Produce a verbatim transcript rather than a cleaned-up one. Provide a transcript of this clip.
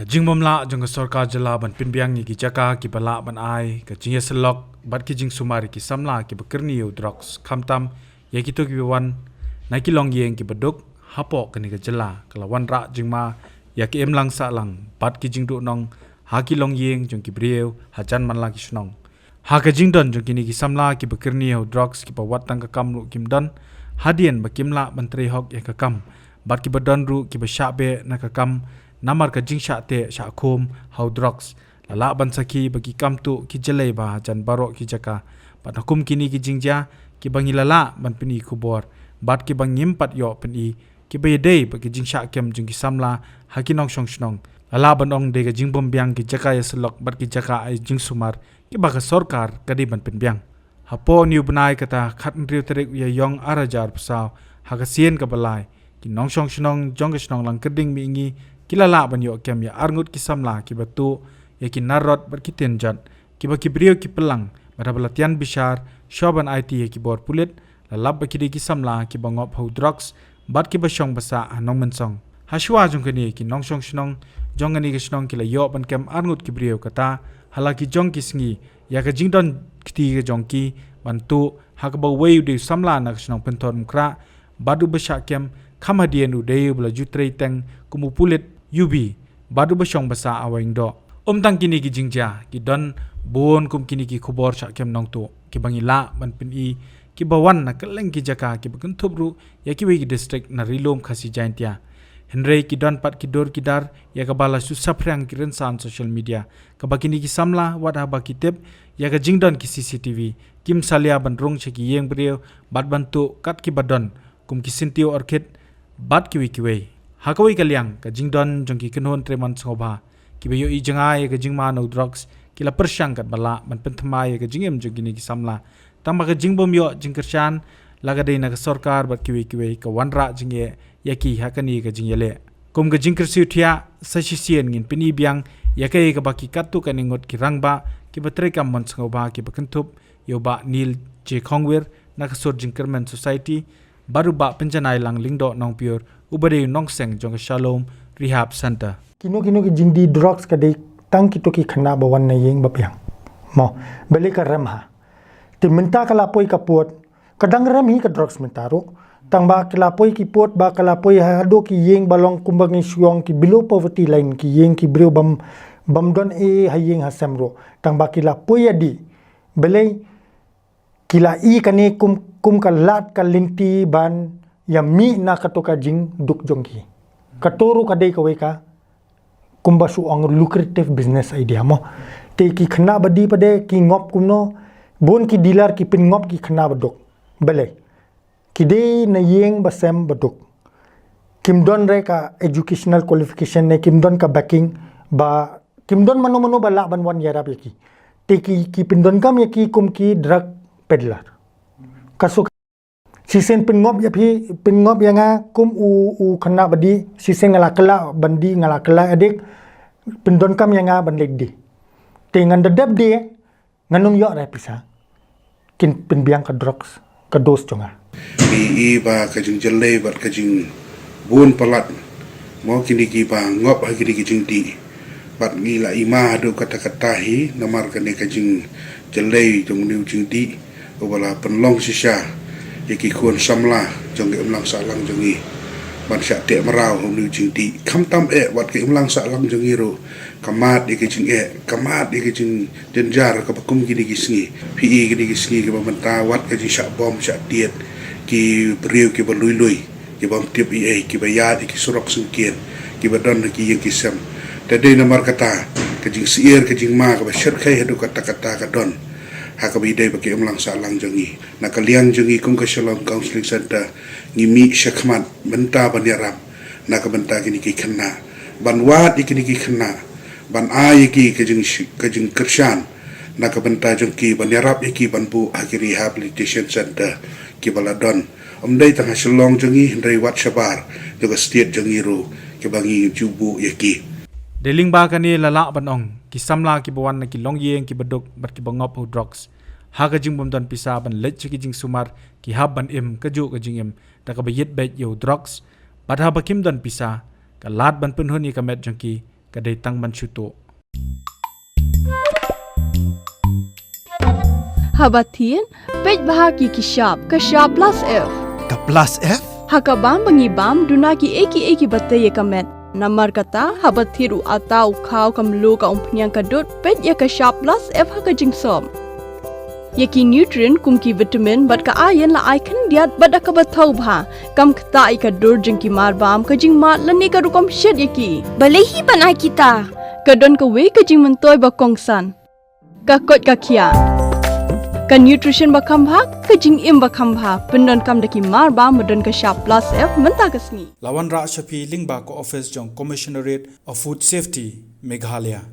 Jingbymlah jong ka sorkar jylla ban pynbiang ïa ki jaka kiba lah ban ai ka jingïasyllok bad ki jingsumar ïa ki samla kiba kyrni ïa u drugs, khamtam ïa kito kiba wan na ki longïing kiba duk hapoh kane ka jylla, ka la wanrah jingma ïa ka imlang sahlang bad ki jingduhnong ha ki longïing jong ki briew hajan man la ki shnong. Ha ka jingdon jong kine ki samla kiba kyrni ha u drugs, kiba wat tang ka kam ruh kim don, hadien ba kim lah ban trei hok ïa ka kam, bad kiba don ruh kiba shah beh na ka kam namar ka jingshah teh shah khum ha u drugs, la lah ban sakhi ba ki kam tuh ki jyllei bha hajan baroh ki jaka. Bad ha kum kine ki jingjia kiba ngi la lah ban pyni khubor bad kiba ngim pat ïoh pyni, kiba ïadei bad ki jingshah kem jong ki samla ha ki nongshong shnong, la lah ban ong dei ka jingbymbiang ki jaka ïasyllok bad ki jaka ai jingsumar kiba ka sorkar ka dei ban pynbiang. Hapoh une u bnai, kata khathynriew tarik u Ïaïong arhajar arphew saw, ha ka sien kaba lai, ki nongshong shnong jong ka shnong Langkyrding Mihngi ki la lah ban ïoh kem ïa arngut ki samla kiba tuh ïa ki narrot bad ki tynjot, kiba ki briew ki pynlang bad haba la tian bishar shuwa ban aiti ïa ki bor pulit, la lap ba ki dei ki samla kiba ngop ha u drugs bad kiba shong ba sah ha Nongmynsong. Ha shuwa jong kane, ki nongshong shnong jong kane ka shnong ki la ïoh ban kem arngut ki briew, kata ha la ki jong ki sngi, ïa ka jingdon kti ka jong ki ban tuh, ha kaba uwei u dei u samla na ka shnong Pynthorumkhrah bad uba shah kem, kham hadien u dei uba la ju trei teng kum u pulit U B bad uba shong ba sah ha Waiïngdoh. Ym tang kine ki jingjia, ki don bun kum kine ki khubor shah kem nongtuh kiba ngi lah ban pyni, kiba wan na kylleng ki jaka, kiba kynthup ruh ïa kiwei ki district na Ri Lum Khasi Jaiñtia. Hynrei ki don pat ki dur ki dar ïa kaba la shu saphriang ki rynsan social media, kaba kine ki samla, wat haba ki tip ïa ka jingdon ki C C T V, kim salia ban rung sha ki ïing briew bad ban tuh kat kiba don, kum ki syntiew orchid bad kiwei kiwei. Ha kawei ka liang, ka jingdon jong ki kynhun treimon sngewbha, kiba ïohi jngai ïa ka jingma na u drugs, ki la pyrshang katba lah ban pynthymmai ïa ka jingim jong kine ki samla. Tangba ka jingbym ïoh jingkyrshan, la ka dei na ka sorkar bad kiwei kiwei, ka wanrah jingeh ïa ki ha kane ka jingïaleh. Kum ka jingkyrsiew thiah, sa shisien ngin pyni biang ïa kaei kaba ki katto katne ngut ki rangbah kiba treikam mon sngewbha, kiba kynthup ïa u Bah Neil J Khongwir na ka Sur Jingkyrmen Society, bad u Bah Pynjanailang Lyngdoh Nongpyiur, uba dei u nongseng jong ka Shalom Rehab Centre. Kino kino ki jingdih drugs ka dei tang kito ki khynnah ba wan na ïing ba biang. Mo, balei ka rem ha? Te mynta ka la poi ka pud, ka dang rem hi ka drugs mynta ruh. Tangba ki la poi ki pud, ba ka la poi haduh ki ïing ba long kumba ngi shu ong ki below poverty line, ki ïing ki briew bym, bym don ei ha ïing ha sem ruh. Tangba ki la poi ïadih. Balei? Ki la i kane kum, kum ka lad ka lynti ban ïa mih na kato ka jingduk jong ki. Kato ruh ka dei kawei ka kumba shu ong lucrative business idea mo. Te ki khynnah ba dih pat de ki ngop kumno, bun ki dealer ki pynngop ki khynnah ba duk. Balei? Ki dei na ïing ba sem ba duk. Kim don re ka educational qualification ne kim don ka backing, ba kim don mano mano ba lah ban wan ïarap ïa ki. Te ki, ki pyndonkam ïa ki kum ki drug peddler. Ka shu shisien pynngop ïa phi, pynngop ïa nga kum u, u khynnah ba dih, shisien nga la kylla ban dih, nga la kylla addict, pyndonkam ïa nga ban leit die. Te ngan da dep die, ngan ym ïoh re pisa. Kin pynbiang ka drugs, ka dose jong nga. Ngi i ba ka jingjyllei bad ka jingbun palat, mo, kine kiba ngop ha kine ki jingdih. Bad ngi la i ma haduh katta katta hi, namar kane ka jingjyllei jong une u jingdih, uba la pynlong shisha ïa ki khun samla jong ka imlang sahlang jong ngi ban shah teh mraw ha une u jingdih. Khamtam eh, wat ka imlang sahlang jong ngi ruh ka mad ïa ka jingeh, ka mad ïa ka jingjynjar kaba kum kine ki sngi. Phi i kine ki sngi kiba mynta, wat ka jingshah bom shah tied, ki briew kiba lui lui, ki bym tip ei ei, kiba ïaid ïa ki surok syngkien, kiba don ha ki ïing ki sem. Te dei namar kata ka jingsyier ka jingma kaba shyrkhei haduh katta katta ka don ha kaba ïadei bad ka imlang sahlang jong ngi. Na ka liang jong ngi kum ka Shalom Counselling Centre, ngi mih shakhmat mynta ban ïarap na ka bynta kine ki khynnah, ban wad ïa kine ki khynnah, ban ai ïa ki ka jing, ka jingkyrshan na ka bynta jong ki, ban ïarap ïa ki ban buh ha ki rehabilitation centre kiba la don. Ym dei tang ha Shillong jong ngi, hynrei wat shabar jong ka state jong ngi ruh, kiba ngi ju buh ïa ki. Dei lyngba kane la lah ban ong, ki samla kiba wan na ki longïing kiba duk bad kiba ngop ha u drugs, ha ka jingbym don pisa ban leit sha ki jingsumar, ki hap ban im kajuh ka jingim da kaba ïit beit ïa u drugs. Bad haba kim don pisa, ka lad ban pynhun ïa ka met jong ki Ka dei tang ban shu tuh. Haba thied, peit bha ïa ki shap, ka shap plus F. Ka plus F? Ha ka bam ba ngi bam, duna kiei kiei kiba tei ïa ka met. Namar kata, haba thied u atta, u khaw, ka mluh, ka umphniang, ka dud, peit ïa ka shap plus F ha ka jingsop. Ïa ki nutrient kum ki vitamin bad ka iron la ai khyndiat bad da kaba thaw bha. Kam ktah ïa ka dur jong ki marbam, ka jingmad lane ka rukom shet ïa ki. Balei hi ban ai kita? Ka don kawei ka jingmyntoi ba kongsan. Ka koit ka khiah. Ka nutrition ba kham bha, ka jingim ba kham bha. Pyndonkam da ki marbam ba don ka shap plus F mynta ka sngi. La wanrah sha phi lyngba ka office jong Commissionerate of Food Safety, Meghalaya.